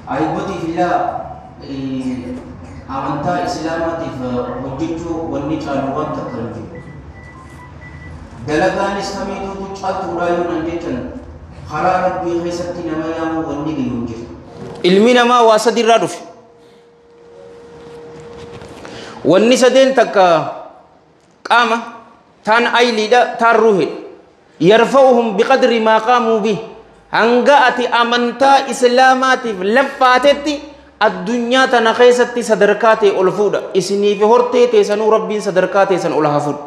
Ahibbati fillah amantaa islaamaatiif hojjechuu wanni caalu waan takka hin jiru. Dalagaanis kamiituutu caaltuudhaa yoo nan jettan karaa rabbii keessatti nama yaamuu wanni gayu hin jiru. Ilmi namaa waa sadi irraa dhufe. Wanni sadeen takka qaama taan ayliidha taan ruuhidha. Yarfa'uhum biqadri maa qaamuu bih. Hanga ati amantaa islaamaatiif laffaatetti addunyaa tana keessatti sadarkaa ta'e ol fuudha. Isiniif hortee teessanuu rabbiin sadarkaa teessan ol haa fuudhu.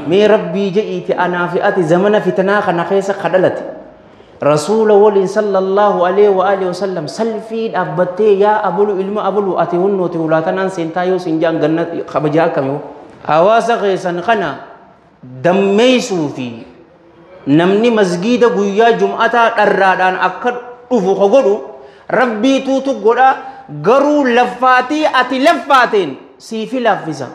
Mee rabbii je'iiti anaa fi ati zamana fitanaa kana keessa kadhalate. Rasuula waliin sallallahu alaihi wa alihi wasallam salfii dhaabbattee yaa abulu ilma abulu ati hunnooti ulaatanaan seentaa yoo siin jaan ganna kabajaa akkamii. Hawaasa keessan kana dammeessuu fi namni masgiida guyyaa jum'ataa dharraadhaan akka dhufu ka godhu rabbiituutu godha garuu laffaatii ati laffaateen siifi laaffisa.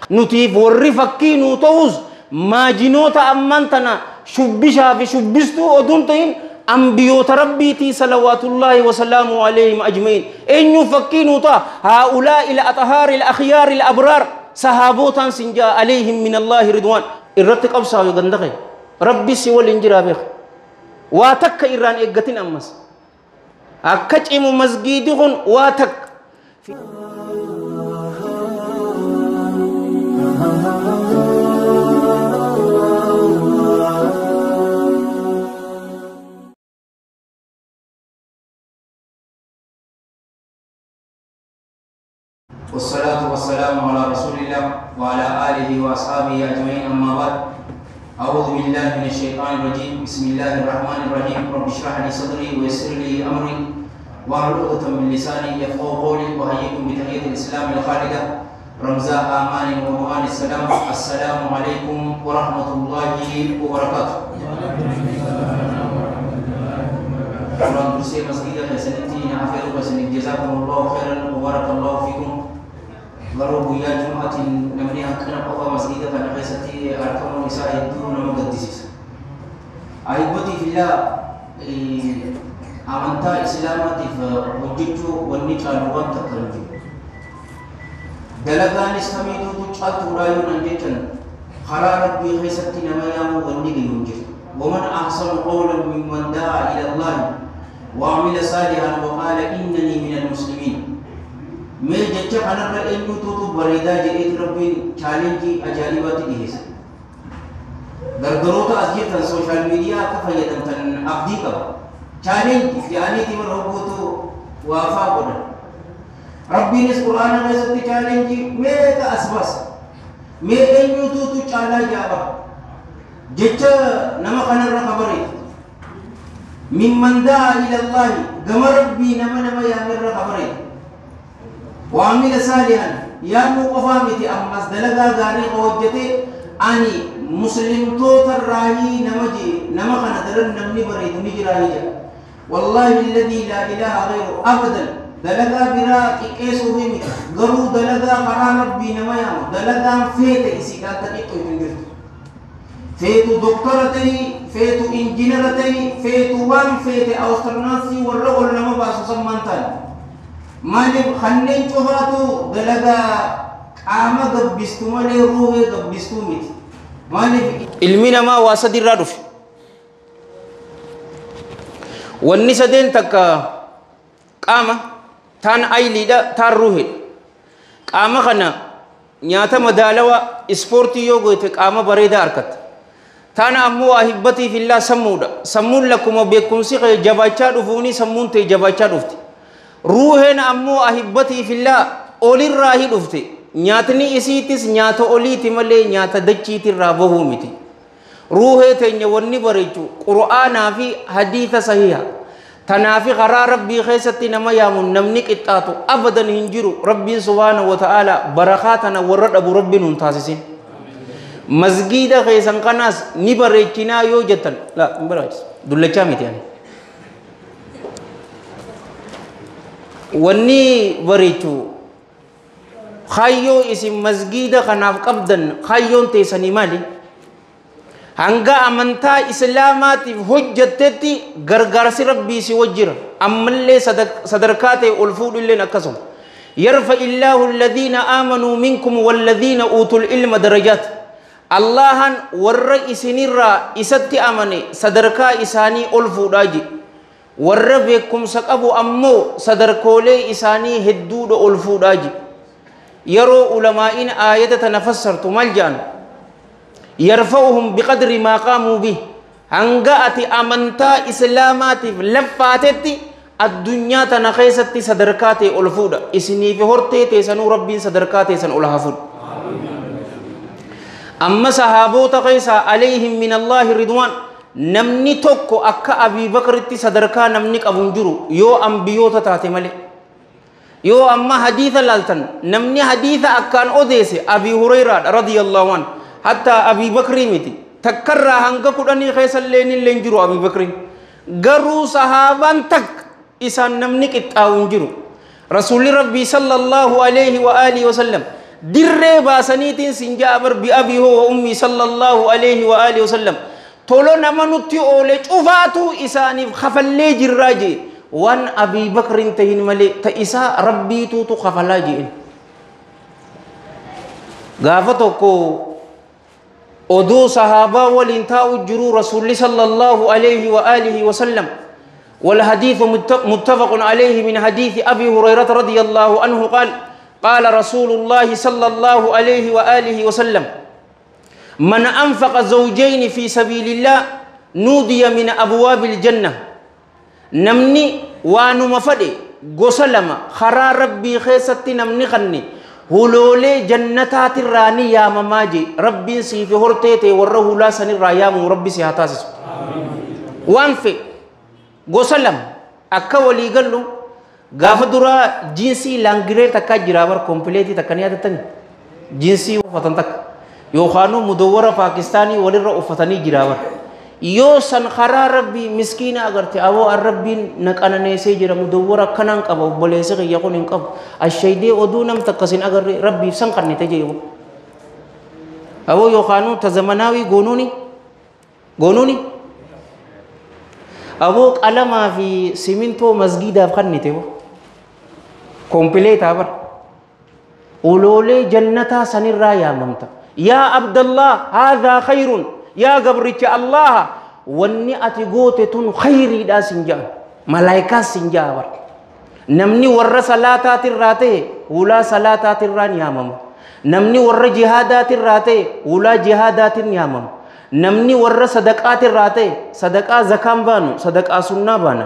Nutiif warri fakkii nuu ta'us maajinoota ammaan tana shubbishaa fi shubbistuu oduun ta'in ambiyoota rabbiitii salawaatullaahi wasalaamu alayhim ajma'iin. Eenyu fakkii nuu ta'a haa'ulaa ila axhaari al akhyaari al abraar sahaabootaan sin jaa alayhim min allaahi ridwaan irratti qabsaawe ganda kee. Rabbi si waliin jiraa beeka. Waa takka irraan eeggatin ammas. Akka cimu masgiidi kun waa takka. والصلاة والسلام على رسول الله وعلى آله وأصحابه أجمعين أما بعد. أعوذ بالله من الشيطان الرجيم. بسم الله الرحمن الرحيم. رب اشرح لي صدري ويسر لي أمري واحلل عقدة من لساني يفقهوا قولي. وأحييكم بتحية الإسلام الخالدة رمزاء آمان ومعان السلام. السلام عليكم ورحمة الله وبركاته. قرآن درسي مسجد خيسنتي نعفر وسنك جزاكم الله خيرا وبارك الله فيكم. Garuu guyyaa jum'aatiin namni hanqina qofa masgiida kana keessatti argamuun isaa hedduu nama gaddisiisa. Ahibbati fillah amantaa islaamaatiif hojjechuu wanni caalu waan takka hin jiru. Dalagaanis kamiituutu caaltuudhaa yoo nan jettan karaa rabbii keessatti nama yaamuu wanni gayu hin jiru. ومن أحسن قولا ممن دعا إلى الله وعمل صالحا وقال إنني من المسلمين. Mee jecha kanarra eenyutuutu bareedaa jedheeti rabbiin chaalenjii ajaa'ibaatti dhiyeessa. Gargaroota as jirtan sooshaal miidiyaa akka fayyadamtan abdii qaba. Chaalenjii jedhaniiti warra hogguutu waafaa godhan. Rabbiinis quraana keessatti chaalenjii meeqa as baasa. Mee eenyutuutu caalaa jaaba. Jecha nama kanarra kabareetu. Mimman da'aa ila Allaahi gama rabbii nama nama yaamerra kabareetu. وعمل صالحا يا مقفامتي أمس دلقا غاري وجتي أني مسلم توتر راهي نمجي نمخنا درن نمني بريد نجراهي والله الذي لا إله غيره أبدا دلقا برا إكيسو هيمي غرو دلقا قرا ربي نميام دلقا فيت إسي كان تقيتو ينجرت فيتو دكتورتي فيتو إنجينرتي فيتو وان فيت أوسترناسي والرغل نما باسو سمانتان Maaliif kanneen cufaatu dalagaa qaama gabbistu malee ruuhee gabbistuu miti. Maaliif ilmi namaa waa sadi irraa dhufe. Wanni sadeen takka qaama taan ayliidha taan ruuhidha. Qaama kana nyaata madaalawaa ispoortii yoo goote qaama bareedaa argatta. Taan ammoo ahibbatii fillaa sammuudha. Sammuun lakkuma beekumsi jabaachaa dhufuuni sammuun ta'e jabaachaa dhufti. Ruuheen ammoo ahibbatii fillaa olirraa hi dhufte. Nyaatni isiitis nyaata oliiti malee nyaata dachiitirraa bahuu miti. Ruuhee teenya wanni bareechu qura'aanaa fi hadiisa sahiha. Tanaafi karaa rabbii keessatti nama yaamu namni qixxaatu abadan hin jiru. Rabbiin subhaanahu wa ta'aala barakaa tana warra dhabu rabbiin hin taasisin. Masgiida keessan kanaas ni bareechinaa yoo jettan laa hin baraachisu. Dullachaa miti ani. Wanni bareechu kaayyoo isin masgiida kanaaf qabdan kaayyoon teessanii maali? Hanga amantaa islaamaatiif hojjettetti gargaarsi rabbii si wajjira. Ammallee sadarkaa ta'e ol fuudhilleen akkasuma. Yarfa illaahu alladhiina aamanuu minkum walladhiina uutul ilma darajaat. Allahan warra isinirraa isatti amane sadarkaa isaanii ol fuudhaa je. Warra beekumsa qabu ammoo sadarkoolee isaanii hedduudha ol fuudhaa je. Yeroo ulamaa'iin aayata tana fassartu maal jedhan? Yarfa'uhum biqadri maa qaamuu bih. Hanga ati amantaa islaamaatiif laffaatetti addunyaa tana keessatti sadarkaa ta'e ol fuudha. Isiniif hortee teessanuu rabbiin sadarkaa teessan ol haa fuudhu. Amma sahaabota keessaa alayhim min Allaahi ridwaan namni tokko akka Abii Bakritti sadarkaa namni qabu hin jiru yoo ambiyoota taate malee. Yoo amma hadiisa laaltan namni hadiisa akkaan odeesse Abii Hureyraadha radiyallahu anhu. Hatta Abii Bakrii miti takkarraa hanga 10 keessallee illee hin jiru Abii Bakriin. Garuu sahaabaan takka isaan namni qixxaawu hin jiru. Rasuulli Rabbii sallallahu alayhi wa alihi wa sallam dirree baasaniitiin sin ja'a bar bi abii hoo wa ummii sallallahu alayhi wa alihi wa sallam tolo nama nutti oole cufaatu isaaniif kafallee jirraa jee. Waan Abii Bakriin tahin malee ta isaa rabbiituutu kafalaa jeen. Gaafa tokko oduu sahaabaa waliin taa'u jiruu Rasuulli sallallahu alayhi wa alihi wa sallam والحديث متفق عليه من حديث أبي هريرة رضي الله عنه قال قال رسول الله صلى الله عليه وآله وسلم من أنفق زوجين في سبيل الله نودي من أبواب الجنة. نمني وانما فدي غسلما خرا ربي خيستي نمني خني هلولي جنتات الراني يا مماجي ربي سيف هرتيتي وره لا سن الرايام ربي سيهتاسس وانفي غسلم akka walii gallu gaafa duraa jiinsii laangiree takkaa jira bar kompleetii takka ni yaadattani jiinsii uffatan takka yookaanuu mudawwara Paakistaanii walirra uffatanii jira bar yoo san karaa rabbii miskiina agarte aboo an rabbiin na qananeessee jira mudawwara akkanaan qaba obboleessi kiyya kun hin qabu ashaydee oduu nam takka sin agarre rabbiif san qannite jee aboo yookaanuu ta zamanaawii goonuuni aboo qalamaa fi simintoo masgiidaaf kannite bo kompleetaa bar uloolee jannataa sanirraa yaamamta yaa Abdallah haadhaa khayrun yaa gabricha Allaha wanni ati goote tun khayriidhaa sin jedhan malaayikaas sin jedha bar namni warra salaataatirraa ta'e hulaa salaataatirraa ni yaamama namni warra jihaadaatirraa ta'e hulaa jihaadaatiin ni yaamama namni warra sadaqaatirraa ta'e sadaqaa zakaan baanu sadaqaa sunnaa baana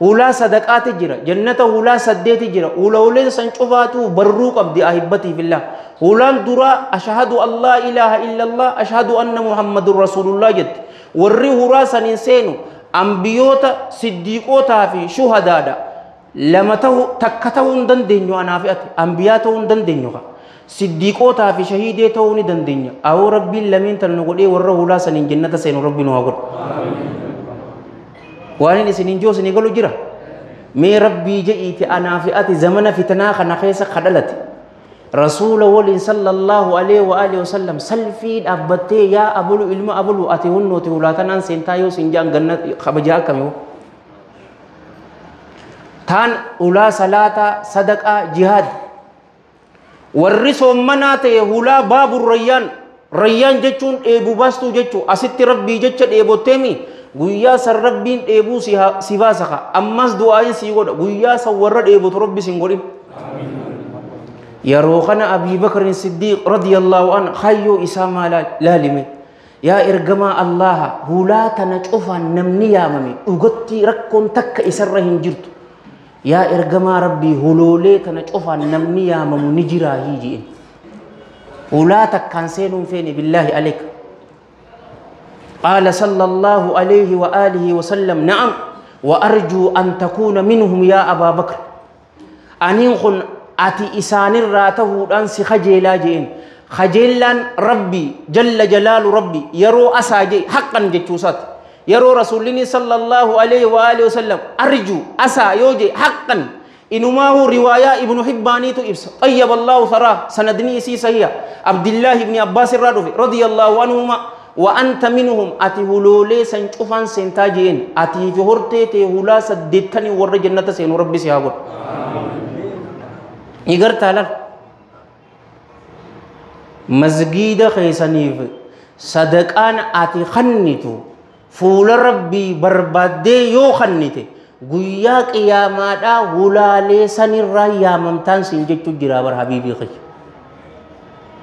hulaa sadaqaati jira jannata hulaa 8 jira hulooleen san cufaatu barruu qabdi ahibbatii fillah hulaan duraa ashhadu an laa ilaaha illallah ashhadu anna muhammadun rasuulullah jetti warri huraa saniin seenu ambiyoota siddiiqootaa fi shuhadaadha lama ta'u takka ta'uu hin dandeenyu anaa fi ati ambiyaa ta'uu hin dandeenyu ka siddiiqootaa fi shahiidee ta'uu ni dandeenya awoo rabbiin lameen tan nu godhee warra hulaa saniin jannata seenu rabbi nu haa godhu. Waan inni isiniin jiru isinii galu jira mee rabbii je'iiti anaa fi ati zamana fitanaa kana keessa kadhalate rasuula waliin sallallahu alaihi wa alihi wasallam salfii dhaabbattee yaa abulu ilma abulu ati hunnooti hulaa tanaan seentaa yoo siin jaan ganna kabajaa akkami hoo taan hulaa salaataa sadaqaa jihaad warri soommanaa ta'e hulaa baabur rayyaan rayyaan jechuun dheebuu baastuu jechuu asitti rabbii jecha dheebotteemi guyyaa san rabbiin dheebuu si baasa ammas du'aayin si godha guyyaa san warra dheebotu rabbi sin godhin. Yeroo kana Abii Bakrin Siddiiq radiyallahu anhu hayyoo isaa maa laalime yaa ergamaa Allaha hulaa tana cufaan namni yaamame dhugatti rakkoon takka isarra hin jirtu yaa ergamaa rabbii huloolee tana cufaan namni yaamamu ni jiraa hiiji'in hulaa takkaan seenuun feene billaahi aleek. قال صلى الله عليه وآله وسلم نعم وأرجو أن تكون منهم يا أبا بكر أنين أتي إسان الراته أنس خجيلا جئين خجيلا ربي جل جلال ربي يرو أساجي حقا جتوسات يرو رسولني صلى الله عليه وآله وسلم أرجو أسا يوجي حقا إنما هو رواية ابن حباني تؤبس طيب الله ثراه سندني سي سهية عبد الله بن عباس الرادفي رضي الله عنهما Wa anta minhum ati huloolee san cufaan seentaa jeen atii fi hortee tee hulaa 80 warra jannata seenu rabbi si haa godhu. Ni gartaa laal. Masgiida keessaniif sadaqaan ati kennitu fuula rabbii barbaaddee yoo kennite guyyaa qiyaamaadhaa hulaalee sanirraa yaamamtaan siin jechuu jira bar habiibii kiyya.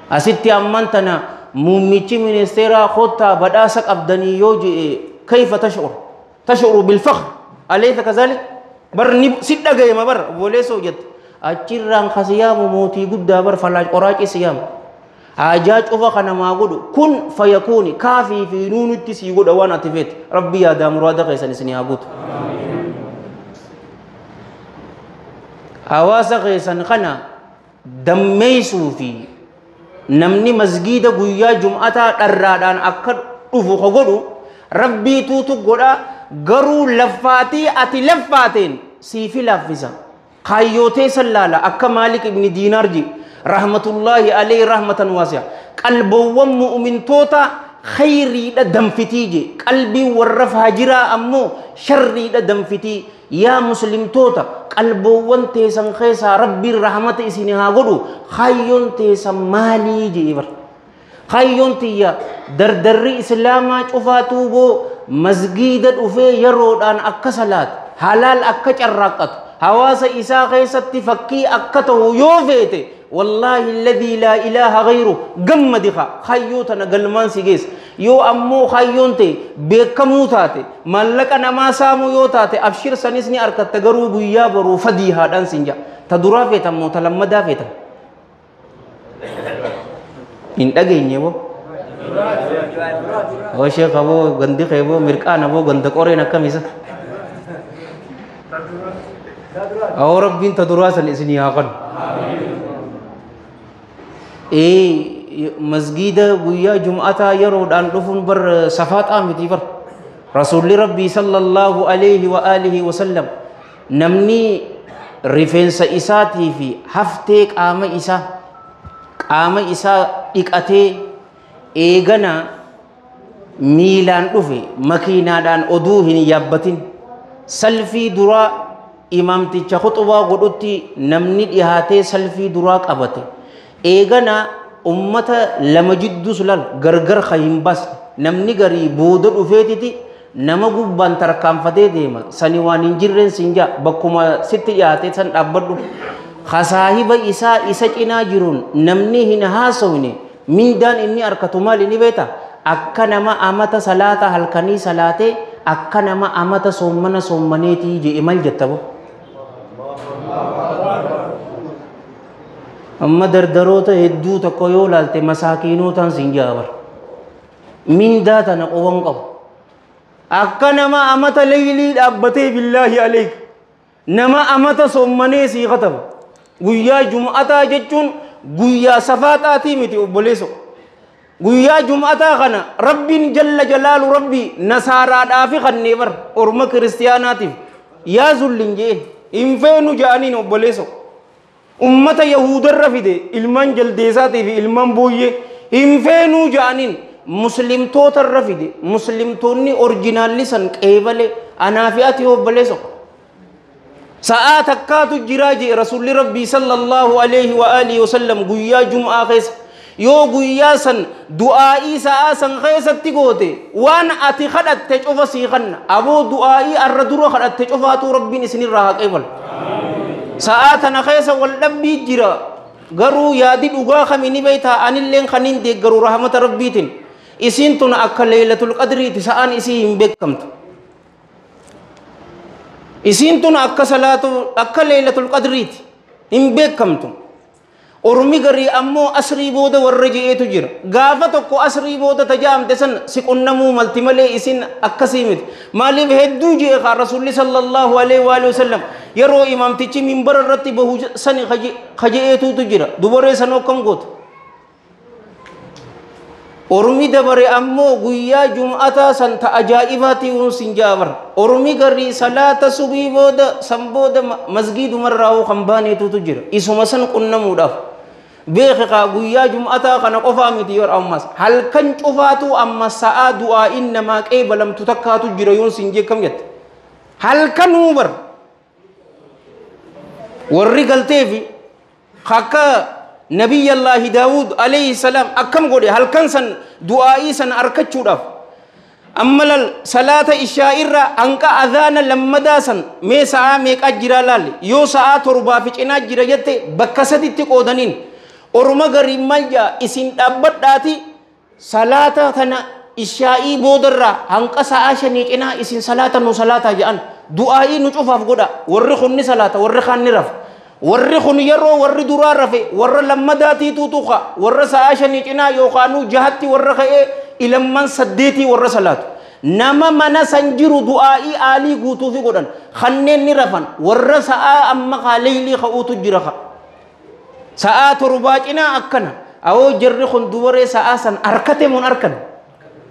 Asitti ammaan tana muummichi ministeeraa kottaa badhaasa qabdanii yoo je'e kayfa tash'ur tash'uru bilfakhr alaysa kazalik bar ni si dhagayama bar obboleessoo jette achirraan kasiyaamu mootii guddaa bar falaash qoraaqii siyaama. Haajaa cufa kana maa godhu kun fayakuuni kaafii fi nuunutti sii godha waan ati feete rabbi yaadaa muraada keessan isinii haa guutu. Hawaasa keessan kana dammeessuu fi namni masgiida guyyaa jum'ataa dharraadhaan akka dhufu ka godhu rabbiituutu godha garuu laffaatii ati laffaateen siifi laaffisa. Kaayyootee san laala akka Maalik ibni Diinaar ji rahmatullahi alayhi rahmatan waasi'a. Qalboowwan mu'umintoota khayriidha danfitii je qalbiin warra faajiraa ammoo sharriidha danfitii. Yaa muslimtoota qalboowwan teessan keessaa rabbiin rahmata isin haa godhu kaayyoon teessan maalii jee bar. Kaayyoon tiyya dardarri islaamaa cufaa tuuboo masgiida dhufee yeroodhaan akka salaatu halaal akka carraaqqatu hawaasa isaa keessatti fakkii akka ta'u yoo feete wallaahi alladhii laa ilaaha ghayru gammadi haa kaayyoo tana galmaan si geessa. Yoo ammoo kaayyoon ta'e beekamuu taate maallaqa namaa saamuu yoo taate abshir sanis ni argatta garuu guyyaa boruu fadii haadhaan siin ja'a. Ta duraa feetan moo ta lammadaa feetan? Hin dhageenye boo. Oo sheekha boo gandi kee boo mirqaana boo ganda qoreen akkam isa? Oo rabbiin ta duraa san isinii haa qanu. Masgiida guyyaa jum'ataa yeroodhaan dhufuun bar safaaxaa miti bar. Rasuulli rabbii sallallahu alayhi wa alihi wa sallam namni rifeensa isaatii fi haftee qaama isaa dhiqatee eegana miilaan dhufe makiinaadhaan oduu hin yaabbatin salfii duraa imaamticha khuxubaa godhutti namni dhihaatee salfii duraa qabate eegana ummata lama jiddus lal gargar ka hin baasne namni garii booda dhufeetiti nama gubbaan tarkaanfatee deema sani waan hin jirreen siin jaa bakkuma sitti dhiyaate san dhaabbadhu kasaahiba isaa isa cinaa jiruun namni hin haasofne mindaan inni harkatu maali ni beekta akka nama amata salaata halkanii salaatee akka nama amata soommana soommaneetii je'e maal jetta bo. Amma dardaroota hedduu tokko yoo laalte masaakiinotaan siin jaa bar. Mindaa tana qoban qabu. Akka nama amata leeylii dhaabbatee billaahi aleek nama amata soommanee sii kataba. Guyyaa jum'ataa jechuun guyyaa safaaxaatii miti obboleesso. Guyyaa jum'ataa kana rabbiin jalla jalaalu rabbi nasaaraadhaafi kannee bar orma kiristiyaanaatiif yaa zullin jeen hin feenu ja'aniin obboleesso. Ummata yahudarra fide ilmaan jaldeessaatii fi ilmaan booyyee hin feenuu ja'aniin muslimtootarra fide muslimtoonni orjinaalli san qeebale anaa fi ati obboleesso. Sa'aa takkaatu jiraa jee rasuulli rabbii sallallahu alayhi wa alihi wa sallam guyyaa jum'aa keessa yoo guyyaa san du'aa'ii sa'aa san keessatti goote waan ati kadhatte cufa sii kanna aboo du'aa'ii arra dura kadhatte cufaatu rabbiin isinirraa haa qeebalu. Sa'aa tana keessa wal dhabbii jira garuu yaadi dhugaa kami ni beektaa anilleen kaniin deeggaru rahmata rabbiitiin isiin tun akka leelatul qadriiti sa'aan isii hin beekamtu. Isiin tun akka salaatu akka leelatul qadriiti hin beekamtu. Ormi garii ammoo asrii booda warra je'eetu jira. Gaafa tokko asrii booda tajaamte san si qunnamuu malti malee isin akkasii miti. Maaliif hedduu je'e kaa rasuulli sallallahu alaihi wa sallam yeroo imaamtichi minbara irratti bahu sani kaje'eetuutu jira. Dubaree sanoo akkam goota? Ormi dabare ammoo guyyaa jum'ataa san ta ajaa'ibaatii uun sin jaabar. Ormi garii salaata subii booda san booda masgiidumarraa kan baaneetuutu jira. Isuma san qunnamuudhaaf. Beekaa guyyaa jum'ataa kana qofaa miti yoo ammas halkan cufaatu amma sa'aa du'aa innamaa qeebalamtu takkaatu jira yoon siin jee kam jette halkanuu bar warri galteefi akka nabiyyallaahi Daawud alayhi salaam akkam godhe halkan san du'aa'ii san arkachuudhaaf amma lal salaata ishaa irra hanqa adhaana lammadaa san mee sa'aa meeqaa jira laalle yoo sa'aa 7 fi cinaa jira jette bakka saditti qoodaniin orma gariin maal jaa isin dhaabbadhaati salaata tana ishaa'ii boodarraa hanqa sa'aa 5 cinaa isin salaata nu salaataa jedhan du'aa'ii nu cufaaf godha warri kun ni salaata warri kaan ni rafa warri kun yeroo warri duraa rafe warra lammadaatiitu tuqa warra sa'aa 5 cinaa yookaanuu 6tti warra ka'ee ilamman 8 warra salaatu nama mana san jiru du'aa'ii aalii guutuufi godhan kanneen ni rafan warra sa'aa amma kaa leeylii ka'uutu jira ka sa'aa 7 cinaa akkana awoo jarri kun dubaree sa'aa san arkate mun arkan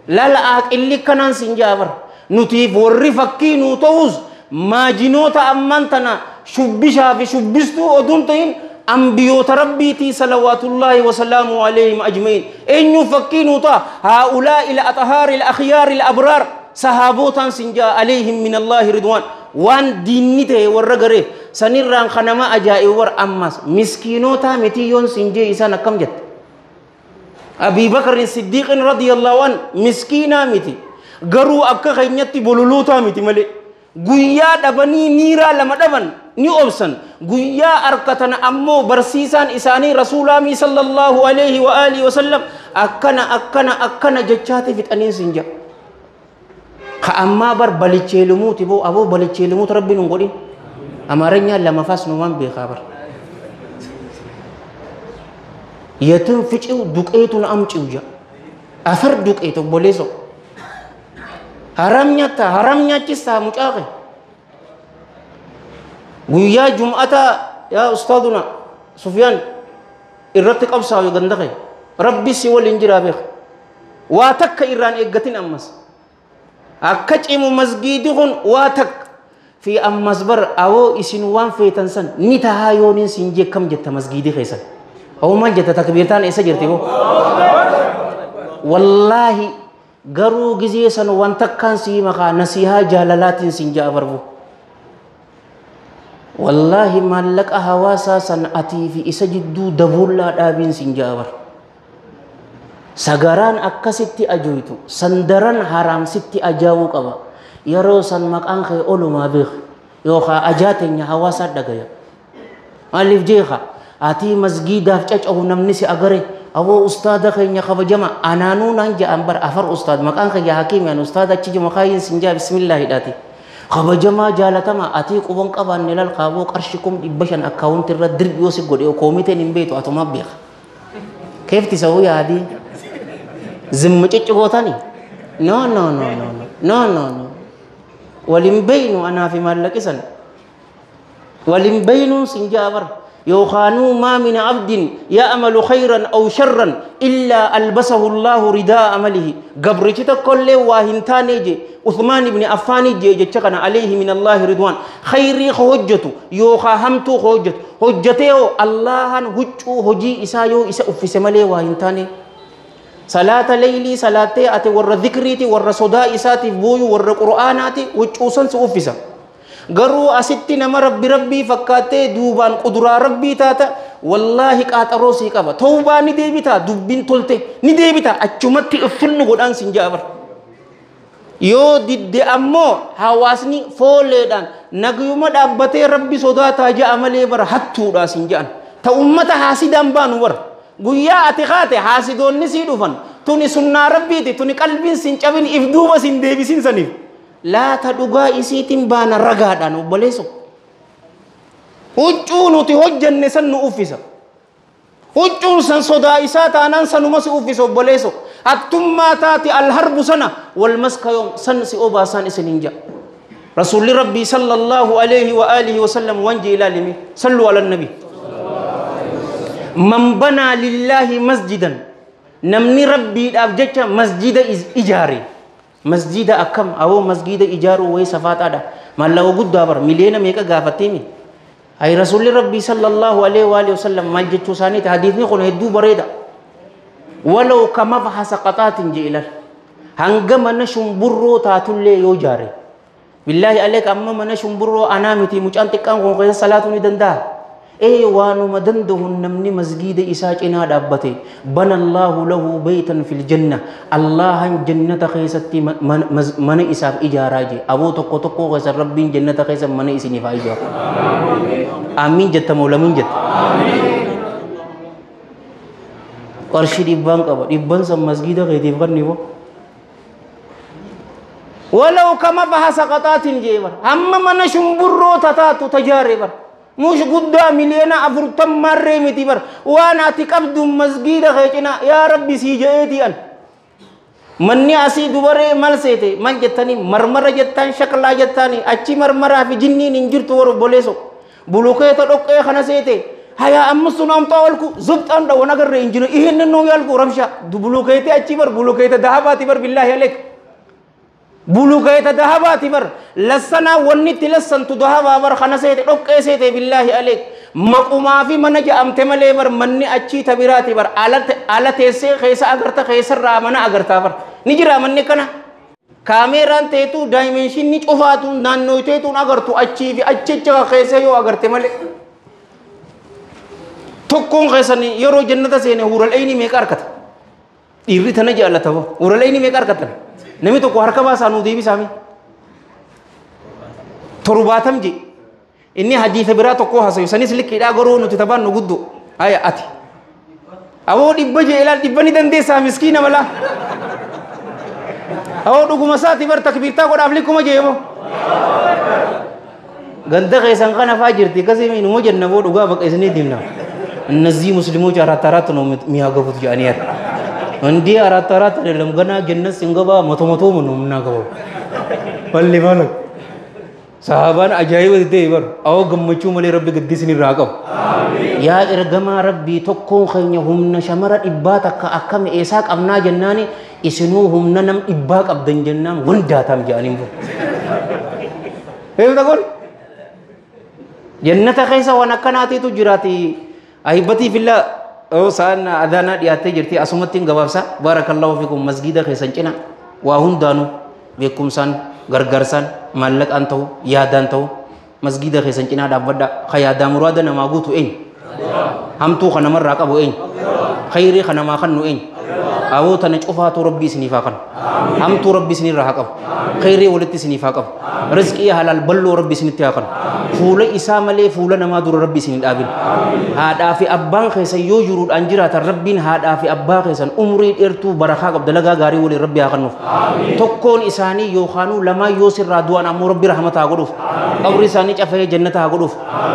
lala aqilli kanaan sin jaabar nutiif warri fakkii nuu ta'us maajinoota ammaan tana shubbishaa fi shubbistuu oduun ta'in ambiyoota rabbiitii salawaatullaahi wasalaamu alayhim ajma'iin eenyuu fakkii nuu ta'a haa'ulaa ila axhaari ila akhyaari ila abraar sahaabootaan sin jaa alayhim min allaahi ridwaan waan diinni ta'e warra garee sanirraan kanama ajaa'ibu war ammas miskiinotaa miti yoon sin jee isaan akkam jette Abii Bakrin Siddiiqin radiyallahu an miskiinaa miti garuu akka keenyatti bololootaa miti malee guyyaa dhabanii niiraa 2 dhaban ni obsan guyyaa arkatan ammoo barsiisaan isaanii rasuulaamii sallallahu alayhi wa alihi wasallam akkana akkana akkana jechaati fixaniin sin jaa ka ammaa bar balicheelumuuti boo aboo balicheelumuuti rabbiin hin godhin amaaranya lamafaas numaan beekaa bar yetin ficiu duqeetun amciu ja afar duqeet obboleeso haram nyaata haram nyaachistaa mucaaqe guyyaa jum'ataa yaa ustaaduna Sufyaan irratti qabsaawe gandaqe rabbi si waliin jiraa beek waa takka irraan eeggatin ammas akka cimu masgiidi kun waa takka fi ammas bar awoo isin waan feetan san ni tahaa yooniin siin jee kam jetta masgiidi keessan awoo maal jetta takbiirtaan eessa jirti boo wallaahi garuu gizee san waan takkaan sii maqaa nasihaa jaalalaatiin siin ja'a barbu wallaahi maallaqa hawaasaa san atii fi isa jidduu dabuullaa dhaabiin siin ja'a bar sagaraan akkasitti ajoytu sandaran haraamsitti ajaa'uu qaba yeroo san maqaan kee olumaa beek yookaan ajaa teenya hawaasaa dhagaya maaliif jeeqa ati masgiidaaf caca'u namni si agare awoo ustaada keenya kabajama anaanuu naan ja'an bar afar ustaad maqaan kiyya hakiimiyaan ustaada achi jiru maqaayin sin jaa bismillaahi dhaati kabajamaa jaalatama ati quban qabaanne lal qaaboo qarshii 500,000 akkaawunti irra dirbi yoo si godhe koomiteen hin beektu atumaa beeka keefti sa'uu yaadii zimma ciccigootani no no no no no no no walin beeynu anaa fi maallaqisan walin beeynuun sin jaa bar يوخانو ما من عبد يعمل خيرا أو شرا إلا ألبسه الله رداء عمله قبرتك كل واهنتاني عثمان بن عفان جي جتشكنا عليه من الله رضوان خيري حجته يوخا همتو حجته حجته الله هجو هجي إسايو إسا أفس ملي واهنتاني صلاة ليلي صلاة أتي ور ذكريتي ور صدا إساتي بويو ور قرآناتي وجو سنس أفسا garuu asitti nama rabbi rabbii fakkaatee duubaan quduraa rabbii taata wallaahi qaaxaroo sii qaba tawbaa ni deebitaa dubbiin tolte ni deebitaa achumatti uffinnu godhaan sin jaabar yoo didde ammoo hawaasni fooleedhaan nagayuma dhaabbatee rabbi sodaataa ja'a malee bara hattuudhaa sin ja'an ta ummata haasidaan baanu bara guyyaa ati kaate haasidoonni sii dhufan tuni sunnaa rabbiiti tuni qalbiin sin cabin if duuba sin deebisin saniif laata dhugaa isiitiin baana ragaadhaan obboleesso huccuu nuti hojjanne san nu uffisa huccuun san sodaa isaa taanaan sanuma si uffisa obboleesso hattummaa taati alharbu sana wal maska yoom san si obaasaan isiniin ja'a rasuulli rabbii sallallahu alayhi wa alihi wa sallam waan jee ilaalime sallu ala nabi man banaa lillaahi masjidan namni rabbiidhaaf jecha masjida ijaare masjida akkam awoo masjida ijaaruu wayii safaataadha maallaqa guddaa bara miliyoona meeqa gaafatteemi Ay rasuulli rabbii sallallahu alaihi wa alihi wasallam maal jechuu isaaniiti hadiisni kun hedduu bareeda. Walaw kamafhasa qaxaatin jee ilal. Hanga mana shumburroo taatullee yoo jaare. Billaahi aleek amma mana shumburroo anaa miti mucaan xiqqaan kun keessa salaatuu ni danda'a. Ee waanuma danda'u namni masgiida isaa cinaa dhaabbate bana Allaahu lahu baytan fil janna Allahan jannata keessatti mana isaaf ijaaraa jee aboo tokko tokkoo keessan rabbiin jannata keessa mana isiniif haa ijaaru. Aamiin jetta moo lamiin jetta? Qarshii dhibbaan qaba dhibban san masgiida keetiif kanni boo. Walaw kama bahasa qaxaatiin jee bar hamma mana shumburroo tataatu tajaare bar. Mush guddaa 40 miliyoona marree miti bar waan ati qabdu masgiida kee cinaa yaa rabbi sii je'eetii an. Manni asii dubaree mal seete mal jettanii marmara jettaan shaklaa jettaanii achi marmaraa fi jinniin hin jirtu warra obboleesso. Bulukeeta dhoqqee kana seete haya ammas sun amxaa olku zubxaan dhawwan agarree hin jiru ihinni nuu yaalku rabsha bulukeete achi bar bulukeeta dahabaati bar billaahi aleek. Bulukeeta dahabaati bar lassanaa wanni itti lassantu dahabaa bar kana seete dhoqqee seete billaahi aleek. Maqumaa fi mana ja'amte malee bar manni achii tabiraati bar ala teessee keessa agarta keessarraa mana agartaa bar ni jira manni kana. Kaameeraan teetuu daayimeenshinni cufaatuun naannoo teetuun agartu achii fi achicha keessa yoo agarte malee. Tokkoon keessan yeroo jannata seene huural ayni meeqa argata? Dhiirri tana jaallata boo huural ayni meeqa argatan? Namni tokko harka baasaa nuu deebisaami. 70 je. Inni hadiisa biraa tokko haasayu sanis liqiidhaa garuu nuti taphaan nu guddu. Haya ati. Aboo 100 je ilaal 100 ni dandeessaa miskiina malaa. Aboo dhuguma isaati bar takbiirtaa godhaaf likkuma jee boo. Ganda keessan kana faa jirti akkasii numa jenna boo dhugaa baqa isinii himna. እነዚህ ሙስሊሞች አራት አራት ነው የሚያገቡት ጃኒያር እንዲህ አራት አራት አይደለም ገና ጀነት ስንገባ መቶ መቶ ነው የምናገባው። ወሊ ማለት ሰሃባን አጃኢብ ta'e bar awoo gammachuu malee rabbi gaddi isinirraa qabu. Yaa ergamaa rabbii tokkoon keenya humna shamara 100 takka akkam eessaa qabnaa jennaani isinuu humna nam 100 qabdan jennaan wandaatam jedhaniin boo. Eebita kun jannata keessa waan akkanaatiitu jiraati. Ahibbati fillah sa'aan adaanaa dhiyaattee jirti asumatti hin gabaabsa baarakallahu fikum masgiida keessan cina waa hundaanuu beekumsaan gargaarsaan maallaqaan ta'u yaadaan ta'u masgiida keessan cinaa dhaabbadha ka yaadaa muraada namaa guutu eenyu hamtuu ka namarraa qabu eenyu khayrii ka namaa kannu eenyu aboo tana cufaatu rabbi isiniif haa kannu hamtuu rabbi isinirraa haa qabu khayrii walitti isiniif haa qabu rizqii halaal balloo rabbi isinitti haa kannu fuula isaa malee fuula namaa dura rabbi isin hin dhaabin haadhaa fi abbaan keessan yoo jiruudhaan jiraatan rabbiin haadhaa fi abbaa keessan umrii dheertuu barakaa qabda dalagaa gaarii waliin rabbi haa kennuuf tokkoon isaanii yookaanuu lamaan yoo sirraa du'an ammoo rabbi rahmata haa godhuuf qabri isaanii cafee jannata haa godhuuf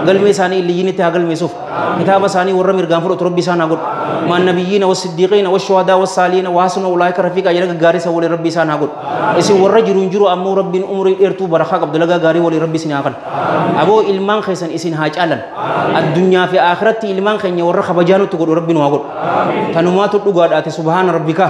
galmee isaanii illiyyiinitti haa galmeessuuf kitaaba isaanii warra mirgaan fudhatu rabbi isaan haa godhu maan nabiyyiina wassiddiiqiina washuhadaa wassaaliina waasuna ulaayika rafiiqa jedha gaggaarii isa waliin rabbi isaan haa godhu isin warra jiruun jiru ammoo rabbiin umrii dheertuu barakaa qabdu dalagaa gaarii waliin rabbi isin haa kennu aboo ilmaan keessan isin haa caalan addunyaa fi akhiratti ilmaan keenya warra kabajaa nutti godhu rabbi nu haa godhu tanumaatu dhugaadhaati subhaana rabbika.